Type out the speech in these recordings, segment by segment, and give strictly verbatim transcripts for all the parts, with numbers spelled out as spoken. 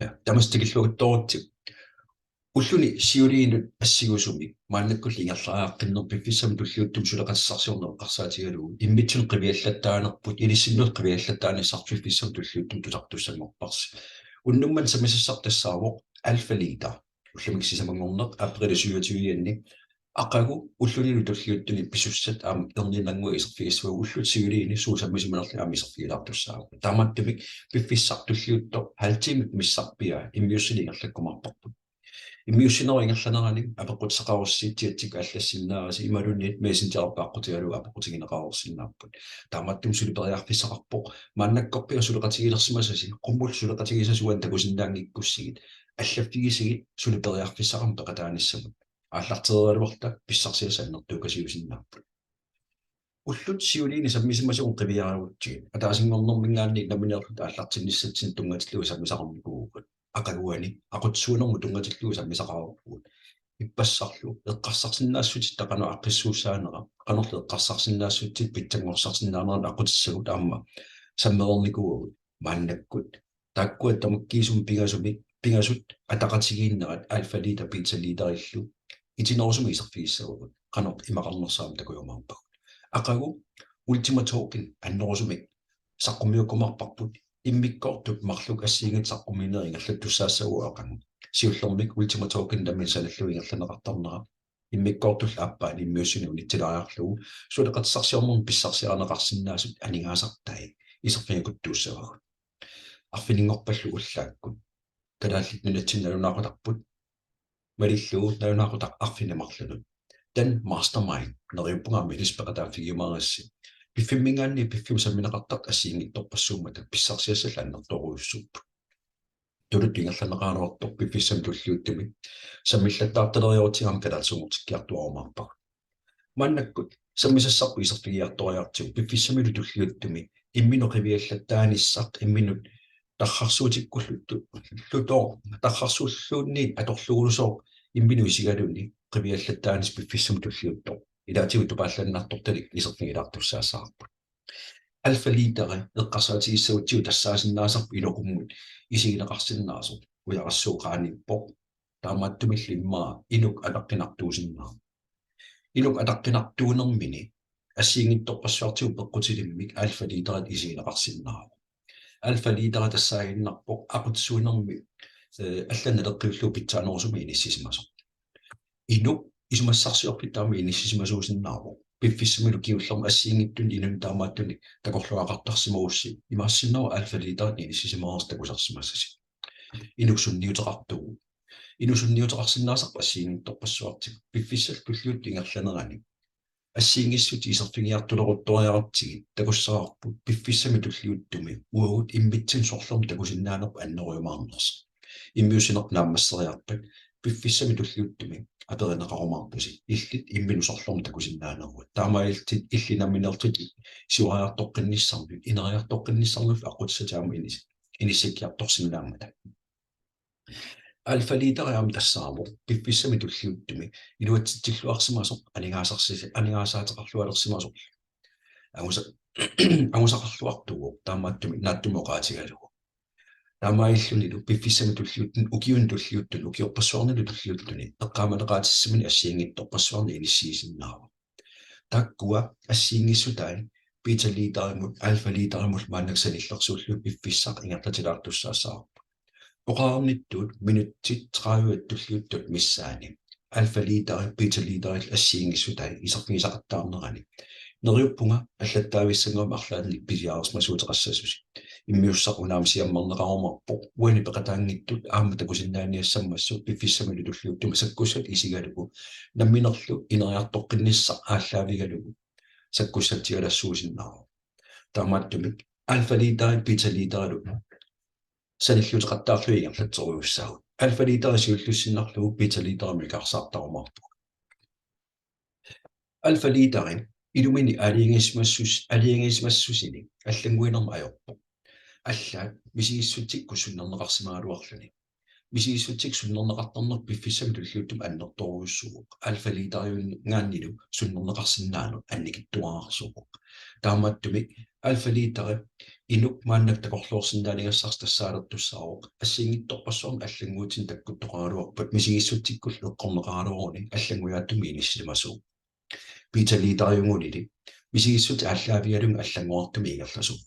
Ja, tamassi tikilluaritsi. Ulluni siuliinut assingusumik maannakkulli ingerlariaqqinneq piffissami tulliuttumi suleqatissarsiorneq eqqarsaatigalugu immitsinnut qiviallattaanerput ilissinnut qiviallattaanissaq piffissami tulliuttumi tusartussanngorparsi. Unnummanna sammisassaq tassaavoq Alpha Leader. Ullumikkut sisamanngorneq april syvogtyve-anni aqagu ullunilu tulliuttuni pisussat aamma erniinnannguaq iserfigissavagut, ullut siuliini suut sammisimanerlugit aamma iserfigilaartussaapput. Taamaattumik piffissaq tulliuttoq halv timip missarpiaa immiussineq ingerlakkumaarparput. Immiussinerup ingerlanerani apeqqutissaqarussi chatsikkut allassinnaavasi imaluunniit Messengerimi aqqutigalugu apeqqutigineqareersinnaapput. Taamaattumik suli periarfissaqarpoq maannakkorpiaq suleqatigilersimasasi, qummut suleqatigisasi uani takusinnaanngikkussigit, allaffigisigit suli periarfissaqarmat peqataanissamut. Aallartereeraluarluta pissarsiassat annertukasiusinnaapput. Ullut siuliini sammisimasugut qiviarigutsigit ataasinngornermiingaanniit nammineerluta aallartinnissatsinnut tunngatillugu sammisaqarnikuuvugut. Aqaguani aqutsisuunermut tunngatillugu sammisaqareerpugut. Ippassarlu eqqarsarsinnaassutit qanoq aaqqissuussaanera, qanorlu eqqarsarsinnaassutit pitsanngorsarsinnaanerat aqutsissagut aamma sammereernikuuagut. Maannakkut taakkua tamakkiisumik pingasumik, pingasut ataqatigiinnerat Alpha Leader Beta Leaderillu itinerusumik iserfigissavagut, qanoq imaqarnersaamik takujumaarpagut. Aqagu Ultima Token annerusumik saqqummiukkumaarparput, immikkoortut marluk assigiinngitsut saqqummiinerit ingerlattussaassavagut aqagu. Siullermik Ultima Token nammineq sanallugu ingerlanneqartarnera immikkoortullu aappaani immiussineq unitsilaariarlugu suleqatissarsiornermut pissarsiarineqarsinnaasut aningaasartai iserfigikuttuussavagut. Arfininngorpallu ullaakkut Kalaallit Nunatsinni nalunaaqutarput malillugu nalunaaqutaq arfineq-marlunut. Taanna mastermind neriuppunga aamma ilissi peqataaffigiumaarassi. Piffimmiingaanniit piffimmi sammineqartartut assigiinngitsorpassuummata pissarsiassallu annertoorujussuupput. Tuluttut ingerlanneqaraluartoq piffissami tulliuttumi sammillattaartaleriarutsigu aamma kalaallisuunngortikkiartuaarumaarpagut. Maannakkut sammisassarput iserfigiartoriartigu piffissamilu tulliuttumi imminut qiviallattaanissaq imminut tarrarsuutikkullu-, luto-, tarrarsuulluunniit atorlugulusooq imminut isigaluni qiviallattaanissaq piffissami tulliuttumi ilaatigut tupaallannartortalik iserfigilaartussaassavarput. Alpha Leaderi eqqarsaatigissagutsigu tassaasinnaasarpoq inummut isigineqarsinnaasoq, ujarassuuqaaniippoq. Taamaattumillu immaqa inuk ataqqinartuusinnaavoq. Inuk ataqqinartuunermini assigiinngitsorpassuartigut peqqutilimmik Alpha Leaderit isigineqarsinnaavoq. Alpha Leaderi tassaaginnarpoq aqutsisuunermi, eh, allanut naleqqiullugu pitsaanerusumik inissisimasoq. Inuk isumassarsiorfittaami inissisimasuusinnaavoq. Piffissamilu kingullermi assigiinngitsunik inunnik taamaattunik takorluugaqartarsimagussi imaassinnaavoq Alpha Leaderit inissisimareersut takusarsimasasi. Inuk sunniuteqartuuvoq. Inuk sunniuteqarsinnaasarpoq assigiinngitsorpassuartigut. Piffissallu tulliuttup ingerlanerani assigiinngissut iserfigiartuleruttoriaratsigit takussavarput piffissami tulliuttumi uagut immitsinnut sorlermut takusinnaanerput annerujumaarnersoq. Immiussineq naammasseriarpat piffissami tulliuttumi aperineqarumaarpusi illit imminut sorlermut takusinnaaneruat. Taamaalillutit illit nammineerlutit siuariartoqqinnissannut, ineriartoqqinnissannullu aqqutissat aamma inis-, inissikkiartorsinnaammata. Alpha Leaderi aamma tassaavoq piffissami tulliuttumi iluatsitsilluarsimasoq aningaasarsi-, aningaasaateqarlualersimasoq. Angusa-, angusaqarluartuuvoq taamaattumik naatsumik oqaatigalugu. Taamaalillunilu piffissami tulliuttuni, ukiuni tulliuttuni, ukiorpassuarnilu tulliuttuni eqqaamaneqaatissaminik assigiinngitsorpassuarnik inissiisinnaavoq. Taakkua assigiinngissutai Beta Leaderimut, Alpha Leaderimut maannakkut sanillersuullugit piffissaq ingerlatilaartussaassavarput. Oqarnittut minutsit tredive tulliuttut missaani Alpha Leaderi Beta Leaderillu assigiinngissutai iserfigisaqattaarnerani neriuppunga allattaavissanngormat arlaannik pisiareersimasuuteqassasusi. Immiussaq una aamma siammarneqarumaarpoq uani peqataanngitsut aamma takusinnaaniassammassuk piffissamilu tulliuttumi sakkussat isigalugu namminerlu ineriartoqqinnissaq aallaavigalugu sakkussatsialassuusinnaavoq. Taamaattumik Alpha Leaderi Beta Leaderilu sanilliuteqattaarlugit ingerlatserujussaagut. Alpha Leaderi siullissinnarlugu Beta Leaderimut ikaarsaartarumaarpugut. Alpha Leaderi ilumini aalajangiisimassus-, aalajangiisimassusini allannguinermut ajorpoq. Allaat misigissutsit sunnerneqarsimagaluarluni. Misigissutsit sunnerneqartarneq piffissami tulliuttumi annertoorujussuuvoq. Alpha Leaderiunngaannilu sunnerneqarsinnaanut annikitsuararsuuvoq. Taamaattumik Alpha Leaderi inuk maannakkut takorloorsinnaaniassarsi tassaalertussaavoq assigiinngitsorpassuarnik allannguutinut takkuttoqaraluarpat misigissutsikkullu eqqorneqaraluaruni allanngujaatsumik inissisimasuuvoq. Beta leaderiugunili misigissutsit aallaavigalugit allanngorartumik ingerlasuuvoq.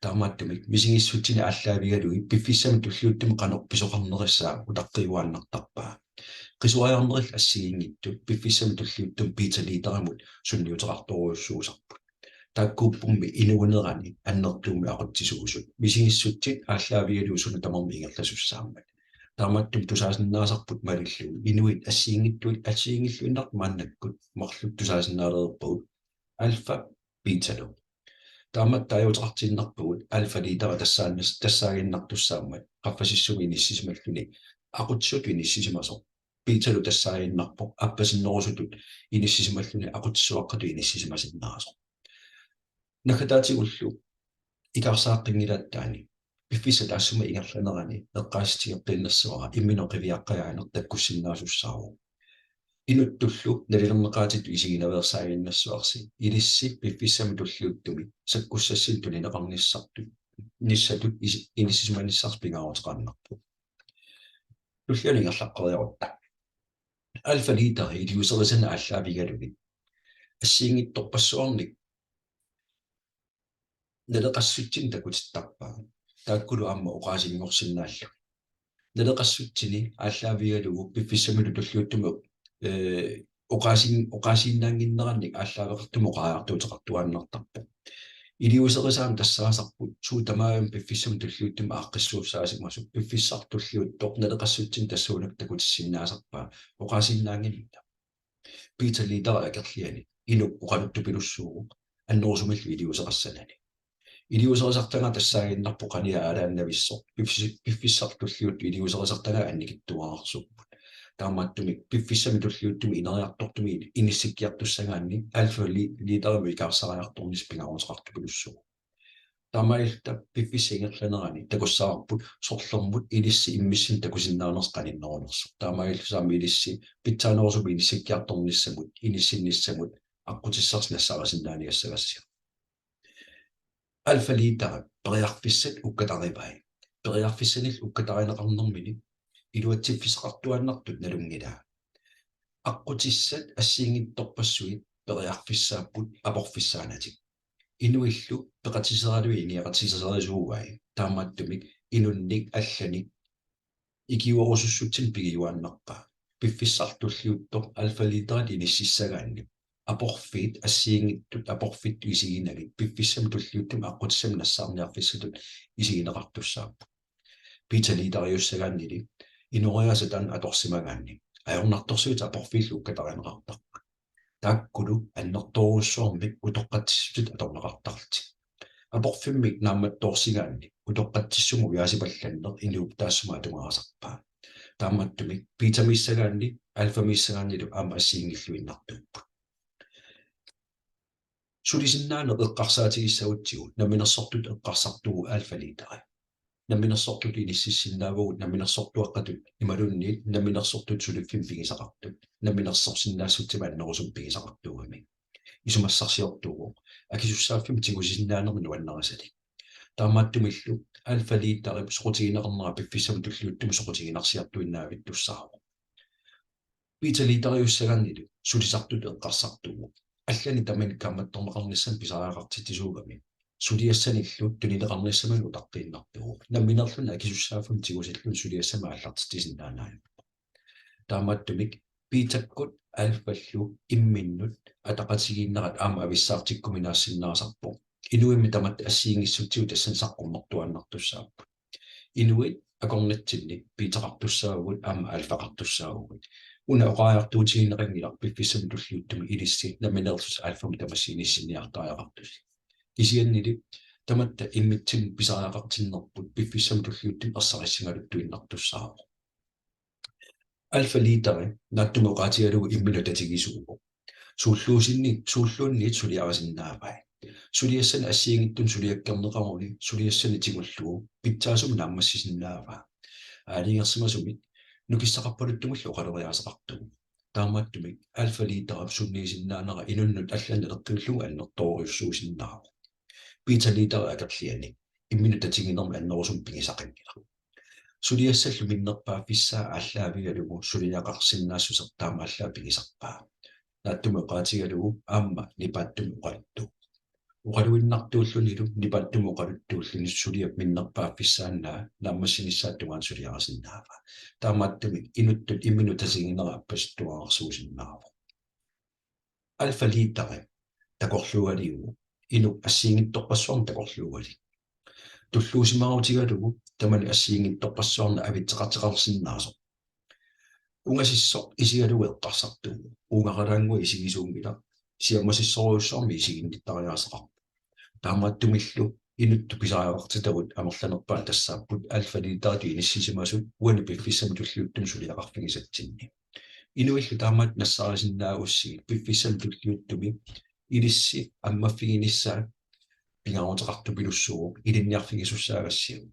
Taamaattumik misigissutsinni aallaavigalugit piffissami tulliuttumi qanoq pisoqarnerissaa utaqqiuaannartarpaa. Qisuariarnerillu assigiinngitsut piffissami tulliuttumi beta leaderimut sunniuteqartorujussuusarput. Taakkuuppummi inuunerani annertuumik aqutsisuusut misigissutsit aallaavigalugit suna tamarmi ingerlasussaammat. Taamaattumik tusaasinnaasarput malillugu inuit assigiinngitsuit assigiinngilluinnartut maannakkut marluk tusaasinnaalerpagut alfa betalu. Taamatut taaguuteqartiinnarpugut alfa leaderi tassaannas-, tassaaginnartussaammat qaffasissumik inissisimalluni aqutsisutut inissisimasoq. Betalu tassaaginnarpoq appasinnerusutut inissisimalluni aqutsisuaqqatut inissisimasinnaasoq. Naggataatigullu ikaarsaaqqinngilattaani piffissap taassuma ingerlanerani eqqaasitsissutigeqqiinnassavara imminut qiviaqqajaaneq takkussinnaasussaavoq. Inuttullu nalilerneqaatitut isiginaveersaaginnassavarsi ilissi piffissami tulliuttumi sakkussassinnik tunineqarnissartut nissatut isi-, inissisimanissarsi pingaaruteqarnerpoq. Tullianut ingerlaqqeriarutta. Alfa leaderi iliuuserisanik aallaavigalugit assigiinngitsorpassuarnik naleqassutsini takutittarpaa. Taakkulu aamma oqaasinngorsinnaallugit. Naleqassutsini aallaavigalugu piffissamilu tulliuttumi, ee, oqaasin-, oqaasiinnaannginnerannik aallaaveqartumik oqariartuuteqartuaannartarpoq. Iliuuserisaamik tassaasarput suut tamarmik piffissami tulliuttumi aaqqissuussaasimasut piffissaq tulliuttoq naleqassutsini tassuunakkut takutissinnaasarpaa oqaasiinnaannginnerani. Beta leaderi akerlianik inuk oqaluttupilussuuvoq annerusumillu iliuuseqassanani. Iliuuserisartagaa tassaaginnarpoq qanoq aalaannavissoq. Piffis-, piffissaq tulliuttoq iliuuserisartagaa annikitsuararsuupput. Taamaattumik piffissami tulliuttumi ineriartortumik inissikkiartussagaanni alfa li-, leaderimut ikaarsaariartornissaq pingaaruteqartupilussuuvoq. Taamaalilluta piffissap ingerlanerani takussavarput sorlermut ilissi immissinnut takusinnaanersoq qaninnerunersoq. Taamaalillusi aamma ilissi pitsaanerusumik inissikkiartornissamut, inissinnissamut aqqutissarsi nassaarisinnaaniassagassiuk. Alfa leaderi periarfissat ukkatarivai. Periarfissanillu ukkatarineqarnermini iluatsiffissaqartuaannartut nalunngilaa. Aqqutissat assigiinngitsorpassuit periarfissaapput aporfissaanatik. Inuillu peqatiseralugit iniaqatigiisserisuugai. Taamaattumik inunnik allanik ikiuerusussutsinik pigiuaannarpaa. Piffissaq tulliuttoq alfa leaderit inississagaanni aporfiit assigiinngitsut aporfittut isiginagit piffissami tulliuttumi aqqutissamik nassaarniarfissatut isigineqartussaapput. Beta leaderiussagaannili inooriaaseq taanna atorsimagaanni ajornartorsiutit aporfiillu ukkatarineqartarput. Taakkulu annertoorujussuarmik utoqqatsissutitut atorneqartarlutik. Aporfimmik naammattoorsigaanni utoqqatsissumut ujaasipallanneq inuup taassuma atugarisarpaa. Taamaattumik betamiissagaanni alfamiissagaannilu aamma assigiinngilluinnartuupput. Sulisinnaaneq eqqarsaatigissagutsigu namminersortutut eqqarsartuuvoq alfa leaderi. Namminersortutut inississinnaavugut namminersortuaqqatut imaluunniit namminersortutut suliffimmik pigisaqartut. Namminersorsinnaassutsimik annerusumik pigisaqartuugami. Isumassarsiortuuvoq akisussaaffimmik tigusisinnaanermik nuannarisalik. Taamaattumillu alfa leaderip soqutigineqarnera piffissami tulliuttumi soqutiginarsiartuinnavittussaavoq. Beta leaderiussagaannilu sulisartutut eqqarsartuuvoq. Allanik tamanit kaammattorneqarnissanik pisariaqartitsisuugami. Suliassanillu tunineqarnissaminut utaqqiinnartuuvoq. Nammineerluni akisussaaffimmik tigusilluni suliassamik aallartitsisinnaanajuppoq. Taamaattumik betakkut alfallu imminnut ataqatigiinnerat aamma avissaartikkuminaassinnaasarpoq. Inuimmi tamatta assigiinngissutsigut tassani saqqummertuaannartussaapput. Inuit akornatsinni betaqartussaavugut aamma alfaqartussaavugut. Una oqariartuutigineqanngilaq piffissami tulliuttumi ilissi nammineerlusi alfamut tamassi inissinniartariaqartusi. Kisiannili tamatta immitsinnut pisariaqartinnerput piffissami tulliuttumi ersarissigaluttuinnartussaavoq. Alfa leaderi naatsumik oqaatigalugu imminut tatigisuuvoq. Suulluusinni-, suulluunniit suliarisinnaavai. Suliassani assigiinngitsunik suliakkerneqaruni suliassani tigullugu pitsaasumik naammassisinnaavaa. Aalajangersimasumik nukissaqarpaluttumillu oqaleriaaseqartuuvoq. Taamaattumik alfa leaderip sunniisinnaanera inunnut allanut naleqqiullugu annertoorujussuusinnaavoq. Beta leaderi akerlianik imminut tatiginermi annerusumik pigisaqanngilaq. Suliassallu minnerpaaffissaa aallaavigalugu suliaqarsinnaassuseq taamaallaat pigisarpaa. Naatsumik oqaatigalugu aamma nipaatsumik oqaluttuuvoq. Oqaluinnartuullunilu nipaatsumik oqaluttuulluni suliap minnerpaaffissaannaat naammassinissaata tungaanut suliarisinnaavaa. Taamaattumik inuttut imminut tatiginera appasittuararsuusinnaavoq. Alfa Leaderi takorluugalugu inuk assigiinngitsorpassuarnik takorluugalugu. Tulluusimaarutigalugu tamanit assigiinngitsorpassuarnik avitseqartoqarsinnaasoq. Ungasissoq isigalugu eqqarsartuuvoq. Uungaralaannguaq isigisuunngilaq, siammasissorujussuarmik isiginnittariaaseqarpoq. Taamaattumillu inuttut pisariaqartitagut amerlanerpaat tassaapput Alfa Leaderitut inissisimasut uani piffissami tulliuttumi suliaqarfigisatsinni. Inuillu taamaattut nassaarisinnaagussigit piffissami tulliuttumi ilissi ammaffiginissaa pingaaruteqartupilussuuvoq ilinniarfigisussaagassiuk.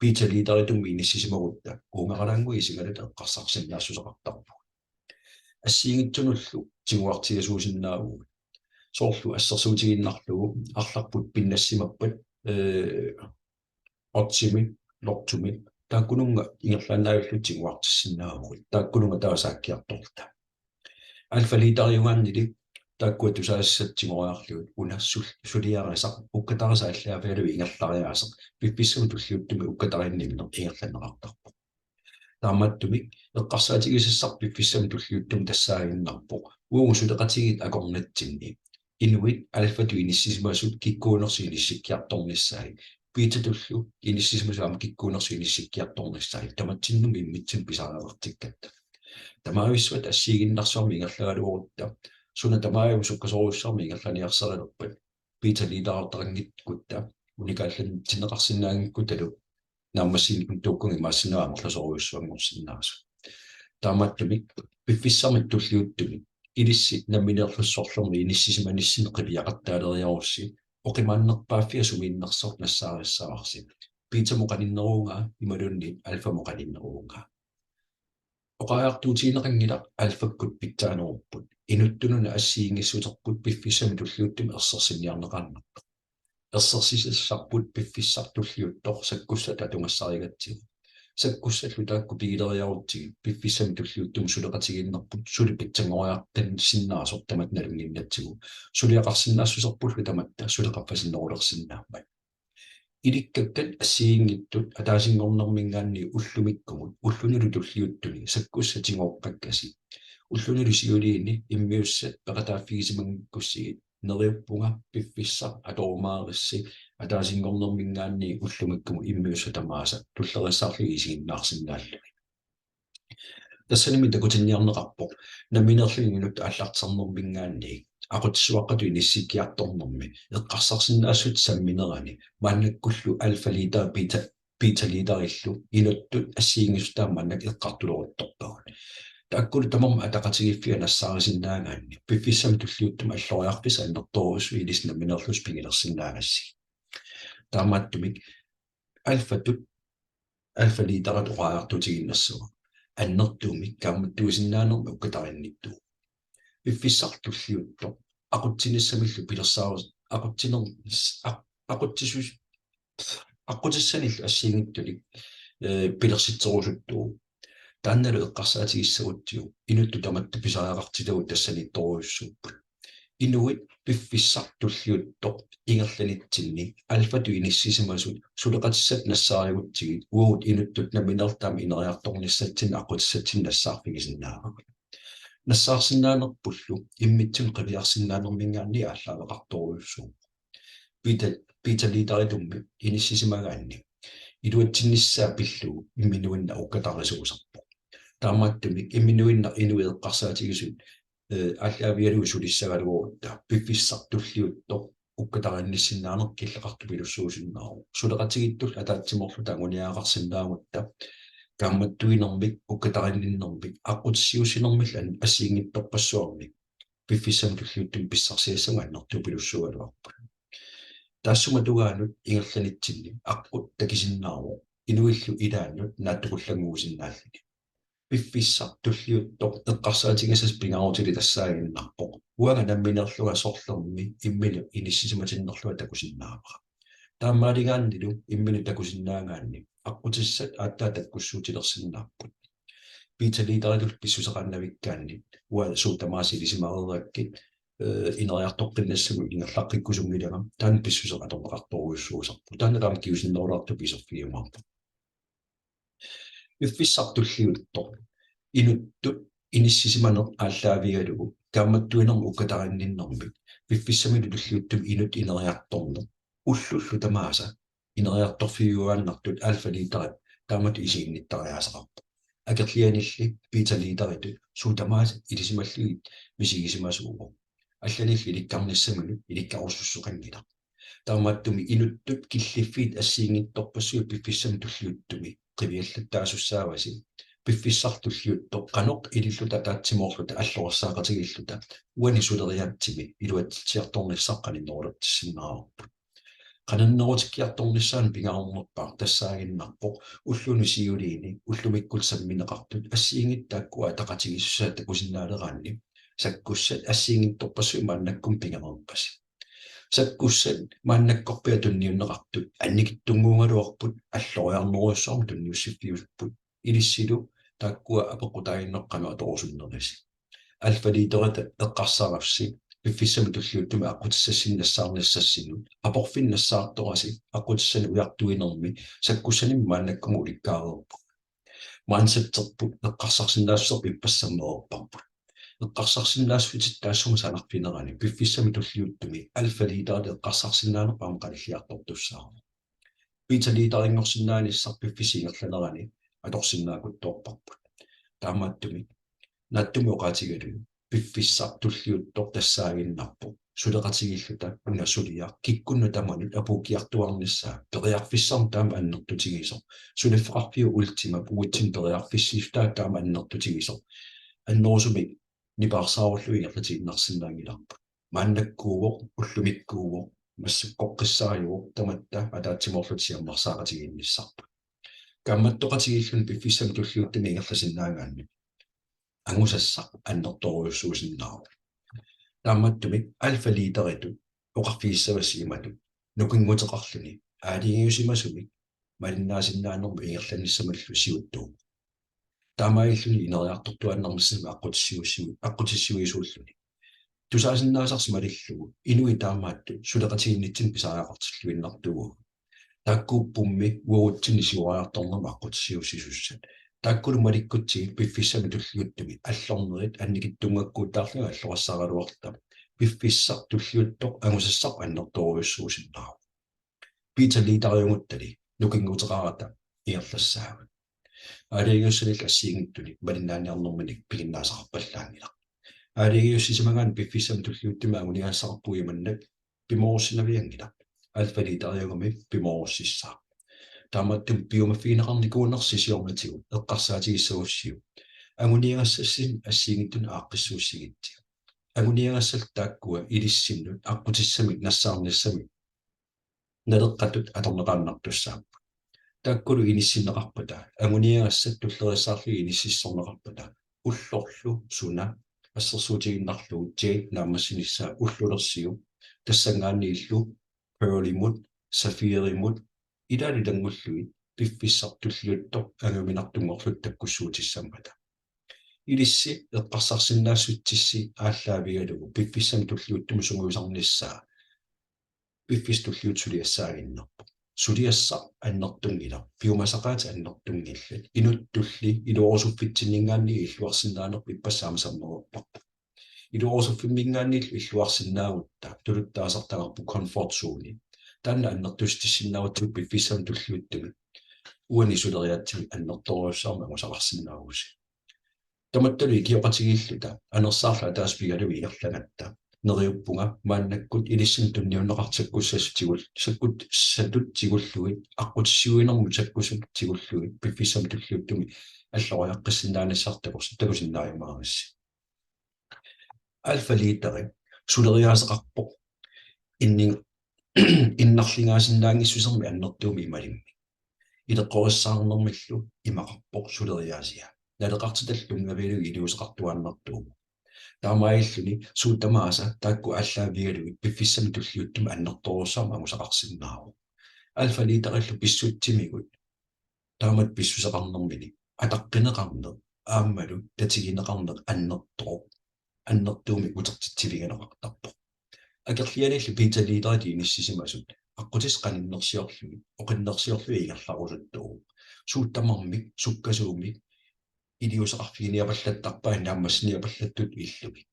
Beta Leaderitummi inissisimagutta uungaralaannguaq isigaluta eqqarsarsinnaassuseqartarpugut. Assigiinngitsunullu tiguartigisuusinnaavugut. Soorlu assersuutigiinnarlugu arlarput pinnassimappat, eh, Otsimik, Lortumik, taakkununnga ingerlaannaavillutik tiguartissinnaavagut. Taakkununnga taava saakkiartorluta. Alfa Leaderiugaannili taakkua tusagassiassat tigoriarlugit una sul-, suliarisaq ukkatarisaq aallaavigalugu ingerlariaaseq piffissami tulliuttumi ukkatarinninneq ingerlanneqartarpoq. Taamaattumik eqqarsaatigisassaq piffissami tulliuttumi tassaaginnarpoq uagut suleqatigiit akornatsinni inuit alfatut inissisimasut kikkuunersut inissikkiartornissaat, betatullu inissisimasut aamma kikkuunersut inissikkiartornissaat, tamatsinnut immitsinnut pisariaqartikkatta. Tamavissuat assigiinnarsuarmik ingerlagaluarutta, suna tamarmi sukkasoorujussuarmik ingerlaniarsarilerpat, beta Leaderartaqanngikkutta unikaallanneqarsinnaanngikkutta naammassinikut tuukkunga imaassinnaavoq amerlasoorujussuanngorsinnaasut. Taamaattumik piffissami tulliuttumi ilissi nammineerlussornermi inissisimanissinni qiviaqattaaleriarussi oqimaannerpaaffia sumiinnersoq nassaarissavarsi. Betamut qaninnerugaa imaluunniit alfamut qaninnerugaa. Oqariartuutigineqanngilaq alfakkut pitsaanerupput. Inuttunut assigiinngissuterput piffissami tulliuttumi ersersinniarneqaannartoq. Ersersisassarput piffissaq tulliuttoq sakkussat atugassarigatsigu. Sakkussallu taakku pigileriarutsigit piffissami tulliuttumi suleqatigiinnerput suli pitsanngoriartassinnaasoq tamatta nalunnginnatsigu. Suliaqarsinnaassuserpullu tamatta suli qaffasinnerulersinnaammat. Ilikkakkat assigiinngitsut ataasinngornermiingaanniit ullumikkumut, ullunilu tulliuttuni sakkussat tigooqqakkasi. Ullunilu siuliini immiussat peqataaffigisimanngikkussigit neriuppunga piffissaq atorumaarissi ataasinngornermiingaanniit ullumikkumut immiussat tamaasa tulleriissaarlugit isiginnaarsinnaallugit. Tassanimi takutinniarneqarpoq nammineerluni inuttut aallartisarnermiingaanniit aqutsisuaqqatut inissikkiartornermi eqqarsarsinnaassutip samminerani maannakkullu Alfa Leader, Beta, Beta Leaderillu inuttut assigiinngissutaa maannakkut eqqartuleruttorpagut. Taakkulu tamarmik ataqatigiiffia nassaarisinnaagaanni piffissami tulliuttumi alloriarfissat annertoorujussuit ilissi nammineerlusi pigilersinnaagassigit. Taamaattumik alfatut, Alfa Leaderitut oqariartuutigiinnassavara annertuumik kaammattuisinnaanermik ukkatarinnittuuvoq. Piffissaq tulliuttoq aqutsinissamillu pilersaarus-, aqutsiner-, aq-, aqutsisus-, aqutsissanillu assigiinngitsunik, eh, pilersitserusuttuuvoq. Taannalu eqqarsaatigissagutsigu inuttut tamatta pisariaqartitagut tassaniittorujussuupput. Inuit piffissaq tulliuttoq ingerlanitsinni alfatut inissisimasut suleqatissat nassaarigutsigit uagut inuttut nammineerluta aamma ineriartornissatsinnik aqqutissatsinnik nassaarfigisinnaavagut. Nassaarsinnaanerpullu immitsinnut qiviarsinnaanermiingaanniit aallaaveqartorujussuuvoq. Beta, Beta Leaderitummi inissisimagaanni iluatsinnissaa pillugu imminuinnaq ukkatarisuusarpoq. Taamaattumik imminuinnaq inuit eqqarsaatigisut, eh, aallaavigalugit sulissagaluarutta piffissaq tulliuttoq ukkatarinnissinnaaneq killeqartupilussuusinnaavoq. Suleqatigiittullu ataatsimoorluta anguniagaqarsinnaagutta kaammattuinermik, ukkatarinninnermik, aqqutissiuussinermillu an-, assigiinngitsorpassuarnik piffissami tulliuttumi pissarsiassagut annertupilussuugaluarput. Taassuma tungaanut ingerlanitsinni aqqut takusinnaavoq inuillu ilaannut naatsukullannguusinnaalluni. Piffissaq tulliuttoq eqqarsaatigisassaq pingaarutilik tassaaginnarpoq: Uanga nammineerlunga sorlermi imminut inissisimatinnerlunga takusinnaavara. Taamaaligaannilu imminut takusinnaagaanni aqqutissat aatsaat takkussuutilersinnaapput. Beta leaderitut pissuseqaannavikkaanni uanga suut tamaasa ilisimareerakkit, eh, ineriartoqqinnassamut ingerlaqqikkusunngilanga, taanna pissuseq atorneqartorujussuusarpoq. Taanna taama kingusinnerulaartukkut iserfigiumaarparput. Piffissaq tulliuttoq inuttut inissisimaneq aallaavigalugu kaammattuinermik ukkatarinninnermik piffissamilu tulliuttumi inuttut ineriartorneq ullullu tamaasa ineriartorfiujuaannartut alfa leaderit taamatut isiginnittariaaseqarpoq. Akerlianilli beta leaderitut suut tamaasa ilisimallugit misigisimasuuvoq. Allanillu ilikkarnissaminut ilikkarusussuseqanngilaq. Taamaattumik inuttut killiffiit assigiinngitsorpassuit piffissami tulliuttumi qiviallattaasussaavasi. Piffissaq tulliuttoq qanoq ililluta ataatsimoorluta alloriarsaaqatigiilluta uani suleriaatsimi iluatsitsiartornissaq qaninnerulersinnaavarput. Qaninnerutikkiartornissaanut pingaarnerpaaq tassaaginnarpoq ulluni siuliini ullumikkullu sammineqartut assigiinngitsut taakkua ataqatigiissusaat takusinnaaleraanni sakkussat assigiinngitsorpassuit maannakkut pigereerpasi. Sakkussat maannakkorpiaq tunniunneqartut annikitsunnguugaluarput alloriarnerujussuarmik tunniussiffiusupput. Ilissilu taakkua apeqqutaaginnarput qanoq atorusunnerisi. Alfa leaderit eqqarsarassi piffissami tulliuttumi aqqutissassinnik nassaarnissassinnut aporfinnik nassaartorasi aqqutissanik ujartuinermi sakkussanimmi maannakkut ulikkaareerput. Mindseterput eqqarsarsinnaassuserput ippassammereerparput. Eqqarsarsinnaassutit taassuma sanarfinerani piffissami tulliuttumi alfa leaderit eqqarsarsisinnaanerput aamma qanilliartortussaavoq. Beta leaderinngorsinnaanissaq piffissap ingerlanerani atorsinnaakutsoorparput. Taamaattumik naatsumik oqaatigalugu piffissaq tulliuttoq tassaaginnarpoq suleqatigiilluta una suliaq kikkunnut tamanut apuukkiartuaarnissaa periarfissaq taama annertutigisoq. Suliffeqarfiup Ultimap uatsinnut periarfissiissutaa taama annertutigisoq. Annerusumik nipaarsaarullugu ingerlatiinnarsinnaanngilarput. Maannakkuuvoq, ullumikkuuvoq, massakkorpiaq qissaajuvoq tamatta ataatsimoorluta siammarsaaqatigiinnissarput. Kaammattoqatigiilluni piffissami tulliuttumi ingerlasinnaagaanni angusassaq annertoorujussuusinnaavoq. Taamaattumik alfa leaderitut oqarfigissavassi imatut: nukinguteqarluni aalajangiusimasumik malinnaasinnaanermut ingerlannissamullu siuttuuvoq. Taamaalilluni ineriartortuaannarnissamut aqqutissiuissu-, aqqutissiuisuulluni. Tusaasinnaasarsi malillugu inuit taamaattut suleqatigiinnitsinni pisariaqartilluinnartuuagut. Taakkuuppummi uagutsinni siuariartornermut aqqutissiuussisussat. Taakkulu malikkutsigit piffissami tulliuttumi allornerit annikitsunngakkuutaarlugit alloriarsaaraluarluta piffissaq tulliuttoq angusassaq annertoorujussuusinnaavoq. Beta leaderiuguttali nukinguteqarata ingerlassaagut. Aalajangiussanillu assigiinngitsunik malinnaaniarnerminik piginnaasaqarpallaanngilaq. Aalajangiussisimagaanni piffissami tulliuttumi anguniagassaqarpugut imannak pimoorussinavianngilaq. Alfa leaderiugami pimoorussissaaq. Taamaattumik piumaffigineqarnikuunersi siornatigut eqqarsaatigissagussiuk anguniagassassinnik assigiinngitsunik aaqqissuussigitsigu. Anguniagassallu taakkua ilissinnut aqqutissamik nassaarnissamik naleqqatut atorneqaannartussaapput. Taakkulu inissinneqarpata, anguniagassat tulleriissaarlugit inississorneqarpata, ullorlu suna assersuutigiinnarlugu jade naammassinissaa ullulersiu, tassanngaanniillu pearlimut, safirimut, ilaalu ilanngullugit piffissaq tulliuttoq anguminartunngorluta takkussuutissammata. Ilissi eqqarsarsinnaassutsissi aallaavigalugu piffissami tulliuttumi sungiusarnissaa piffissaq tulliuttoq suliassaaginnarpoq. Suliassaq annertunngilaq, piumasaqaatit annertunngillat. Inuttulli iluarusuffitsinninngaanniit illuarsinnaanerput ippassaq aamma sammereerparput. Iluarusuffimminngaanniillu illuarsinnaagutta tuluttut taasartagarput comfort zone. Taanna annertusissinnaagutsigu piffissami tulliuttumi uani suleriaatsimi annertoorujussuarmik angusaqarsinnaavusi. Tamattalu ikioqatigiilluta anersaarlu ataaseq pigalugu ingerlagatta neriuppunga maannakkut ilissinnut tunniunneqartut sakkussatut tigul-, sakkussatut tigullugit, aqqutissiuinermut sakkussatut tigullugit piffissami tulliuttumi alloriaqqissinnaanissaat takus-, takusinnaajumaarassi. Alfa leaderi suleriaaseqarpoq innin-, innarligaasinnaanngissusermik annertuumik imaluunniit. Ileqqorissaarnermillu imaqarpoq suleriaasia. Naleqartitallu tunngavigalugit iliuuseqartuaannartuuvoq. Taamaalilluni suut tamaasa taakku aallaavigalugit piffissami tulliuttumi annertoorujussuarmik angusaqarsinnaavoq. alfa-liiterillu pissutsimigut taamatut pissuseqarnermini ataqqineqarneq aammalu tatigineqarneq annertooq, annertuumik utertitsivigineqartarpoq. Akerlianillu beta-liiterit inissisimasut aqqutissat qaninnersiorlugit oqinnersiorlugit ingerlarusuttuuvoq. Suut tamarmik sukkasuumik iliuuseqarfiginiapallattarpai naammassiniapallattutut illugit.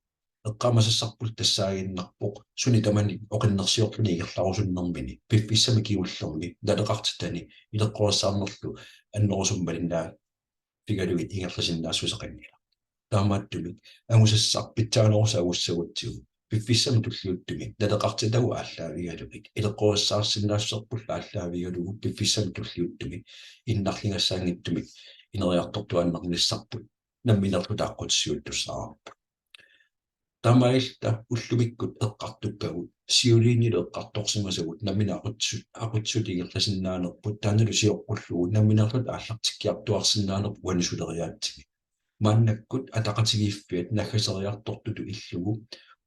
Eqqaamasassarpullu tassaaginnarpoq suni tamani oqinnersiorluni ingerlarusunnermini piffissami kingullermi naleqartitani ileqqorissaarnerlu annerusumik malinnaaffigalugit ingerlasinnaassuseqanngilaq. Taamaattumik angusassaq pitsaanerusut angussagutsigu piffissami tulliuttumi naleqartitagut aallaavigalugit, ileqqorissaarsinnaassuserpullu aallaavigalugu piffissami tulliuttumi innarligassaanngitsumik ineriartortuaannarnissarput nammineerluta aqqutissiuuttussaavarput. Taamaalilluta ullumikkut eqqartukkagut, siuliinilu eqqartorsimasagut nammineq aqutsu-, aqutsisutut ingerlasinnaanerput, taannalu sioqqullugu nammineerluta aallartikkiartuaarsinnaanerput uani suleriaatsimi. Maannakkut ataqatigiiffiat naggaseriartortutut illugu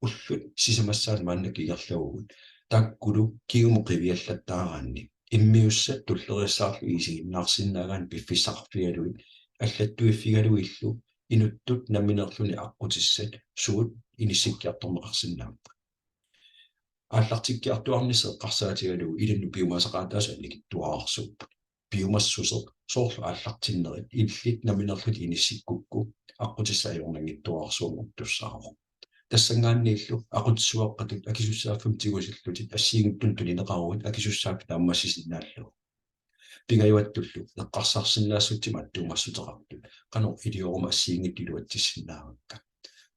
ullut sisamassaat maannakkut ingerlavugut. Taakkulu kingumut qiviallattaaraanni immiussat tulleriissaarlugit isiginnaarsinnaagaanni piffissaqarfigalugit allattuiffigalugillu inuttut nammineerluni aqqutissat suut inissikkiartorneqarsinnaapput. Aallartikkiartuaarnissaq eqqarsaatigalugu ilinnut piumasaqaataasoq annikitsuararsuupput. Piumassuseq soorlu aallartinnerit illit nammineerlutit inissikkukku aqqutissaq ajornanngitsuararsuummut tussaavoq. Tassanngaanniillu aqutsisuaqqatut akisussaaffimmi tigusillutit assigiinngitsunut tunineqaruit akisussaaffik naammassisinnaallugu. Pingajuattullu eqqarsarsinnaassutsimut attuumassuteqartut qanoq ilioruma assigiinngitsut iluatsissinnaavakka.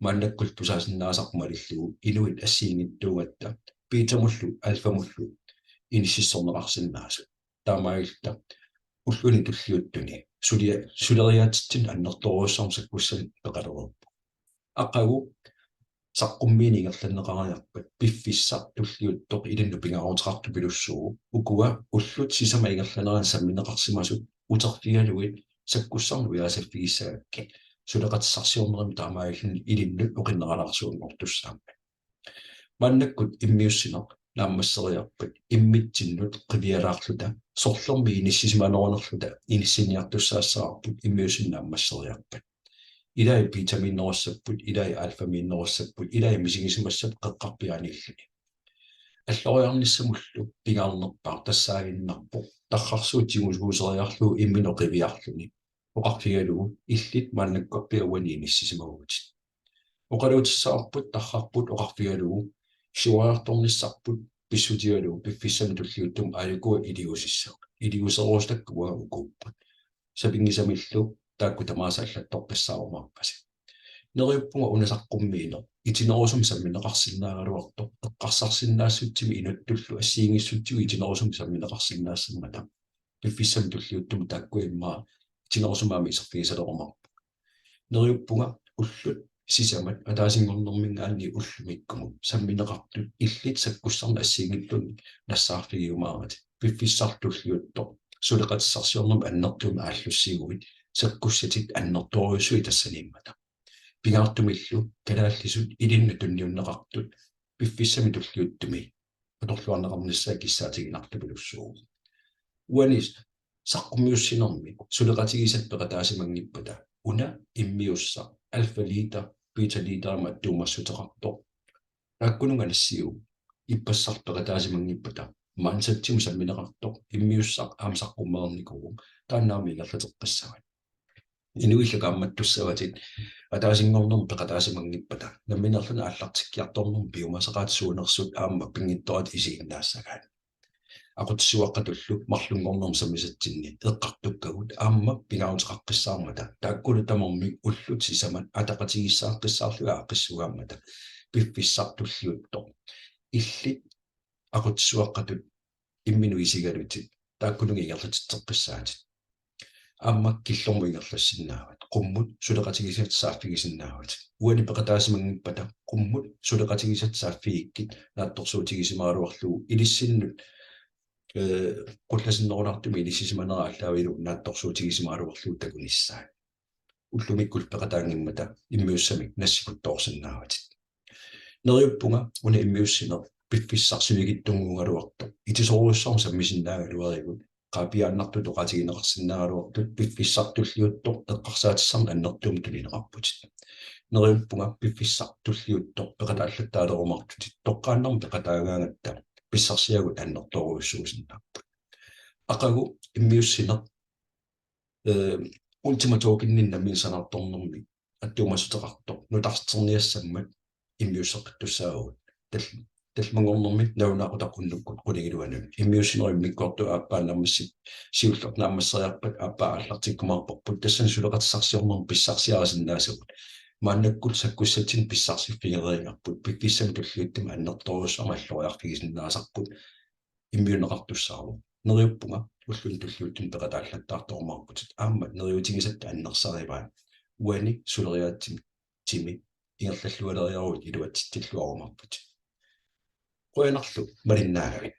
Maannakkullu tusaasinnaasarput malillugu inuit assigiinngitsuugatta betamullu alfamullu inississorneqarsinnaasut. Taamaalilluta ulluni tulliuttuni sulia-, suleriaatsitsinnut annertoorujussuarmik sakkussanik peqalereerpoq. Aqagu saqqummiineq ingerlanneqariarpat piffissaq tulliuttoq ilinnut pingaaruteqartupilussuuvoq, ukua ullut sisamat ingerlaneranni sammineqarsimasut uterfigalugit sakkussanut ujaasaffigissagakkit suleqatissarsiornermi taamaalilluni ilinnut oqinneralaarsuanngortussaammat. Maannakkut immiussineq naammasseriarpat immitsinnut qivialaarluta sorlermi inissisimanerunerluta inissinniartussaassavarput immiussineq naammasseriarpat. Ilai betamiinnerussapput, ilai alfamiinnerussapput, ilai misigisimassappat qeqqarpiaaniilluni. Alloriarnissamullu pingaarnerpaaq tassaaginnarpoq tarrarsuut tigusuuseriarlugu imminut qiviarluni oqarfigalugu illit maannakkorpiaq uani inissisimavutit. Oqaluutissavarput tarrarput oqarfigalugu siuariartornissarput pissutigalugu piffissami tulliuttumi aalukua iliuusissaq. Iliuuserusutakka uanga ukuupput. Sapinngisamillu taakku tamaasa allattorpassarumaarpasi. Neriuppunga una saqqummiineq itinerusumik sammineqarsinnaagaluartoq eqqarsarsinnaassutsimik inuttullu assigiinngissutsigut itinerusumik sammineqarsinnaassammata. Piffissami tulliuttumi taakku immaqa itinerusumik aamma iserfigisalerumaarput. Neriuppunga ullut sisamat ataasinngornermiingaanniit ullumikkumut sammineqartut illit sakkussarnik assigiinngitsunik nassaarfigiumaaratit. Piffissaq tulliuttoq suleqatissarsiornermut annertuumik aallussiguit sakkussatit annertoorujussuit tassaniimmata. Pingaartumillu kalaallisut ilinnut tunniunneqartut piffissami tulliuttumi atorluarneqarnissaa kissaatiginartupilussuuvoq. Uani saqqummiussinermi suleqatigisatit peqataasimanngippata una immiussaq alfa-liiteri beta-liiterimut attuumassuteqartoq. Taakkununnga nassiuvoq ippassaq peqataasimanngippata maansatsimut sammineqartoq immiussaq aamma saqqummereernikuuvoq, taanna aamma ingerlateqqissavat. Inuillu kaammattussavatit ataasinngornermut peqataasimanngippata nammineerluni aallartikkiartornermut piumasaqaatit suunersut aamma pinngitsooratik isiginnaassagaat. Aqutsisuaqqatullu marlunngornermi sammisatsinni eqqartukkagut aamma pingaaruteqaqqissaarmata taakkulu tamarmik ullut sisamat ataqatigiissaaqqissaarlugit aaqqissuugaammata piffissaq tulliuttoq illit aqutsisuaqqatut imminut isigalutit taakkununnga ingerlatitseqqissaatit. Aamma killormut ingerlassinnaavat, qummut suleqatigisatit saaffigisinnaavatit. Uani peqataasimanngippata qummut suleqatigisatit saaffigikkit naatsorsuutigisimagaluarlugu ilissinnut, ee, qullasinnerulaartumik inissisimanera aallaavigalugu naatsorsuutigisimagaluarlugu takunissaat. Ullumikkullu peqataanngimmata immiussamik nassikuttoorsinnaavatit. Neriuppunga una immiussineq piffissaq sivikitsunnguugaluartoq itisorujussuarmik sammisinnaagaluarigut, qaapiaannartutut oqaatigineqarsinnaagaluartut piffissaq tulliuttoq eqqarsaatissannik annertuumik tunineqarputit. Neriuppunga piffissaq tulliuttoq peqataallattaalerumaartutit toqqaannarmik peqataagaangatta pissarsiagut annertoorujussuusinnaapput. Aqagu immiussineq, eh, Ultima Tokeninik nammineq sanaartornermik attuumassuteqartoq nutarterniassammat immiusseqqittussaavugut. Tal-, tallimanngornermi nalunaaqutaq unnukkut qulingiluanut. Immiussinerup immikkoortup aappaa naammassi-, siulleq naammasseriarpat aappaa aallartikkumaarparput, tassani suleqatissarsiornermik pissarsiarisinnaasagut. Maannakkut sakkussatsinnik pissarsiffigereeriinnarput, piffissami tulliuttumi annertoorujussuarmik alloriarfigisinnaasarput immiunneqartussaavoq. Neriuppunga ulluni tulliuttuni peqataallattaartorumaarputit. Aamma neriuutigisatta annersarivaat. Uani suleriaatsimi timi ingerlallualeriaruit iluatsitsilluarumaarputit. Qujanarlu malinnaagavit.